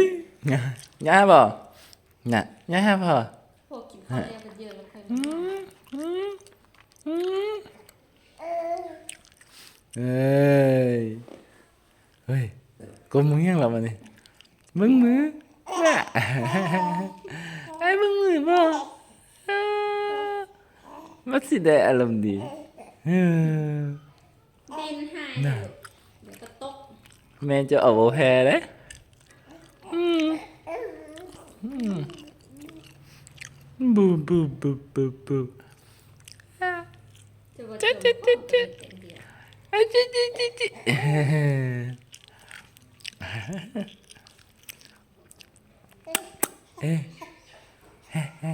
ຍ ຍາ ຍາບໍ່ ນະ ຍາບໍ່ ພວກກິນຂ້າວແລ້ວກໍເຢີນແລ້ວຄ່ອຍ ອືມ ອືມ ອືມ ເອີຍ ເຮີ້ຍ ກົມເບິ່ງຫຍັງລະບັດນີ້ ເບິ່ງມື ນະ ອ້າຍເບິ່ງມືບໍ່ ເອີ ມັນຊິໄດ້ອາລົມດີ ເອີ. ດິນຫາຍ ນະ ເດີ ດຽວກໍຕົກ ແມ່ເຈົ້າເອົາບໍ່ແພ້ເດ້ ອືມ ອືມ ບຸບ ບຸບ ບຸບ ບຸບ ບຸບ ຈະວ່າ ຈະ ຈະ ຈະ ຈະ ຈະ ອາ ຈະ ຈະ ຈະ ຈະ ເອ ເອ ເອ ເອ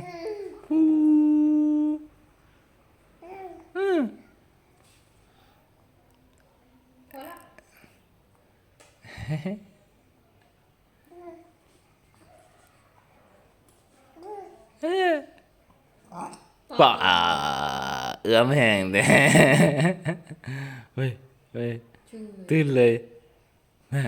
ອືມ ພໍລະ ປາ ເອື້ອມແຮງເດ້ ເວີຍ ເວີຍ ຕື່ນເລີຍ ແມ່.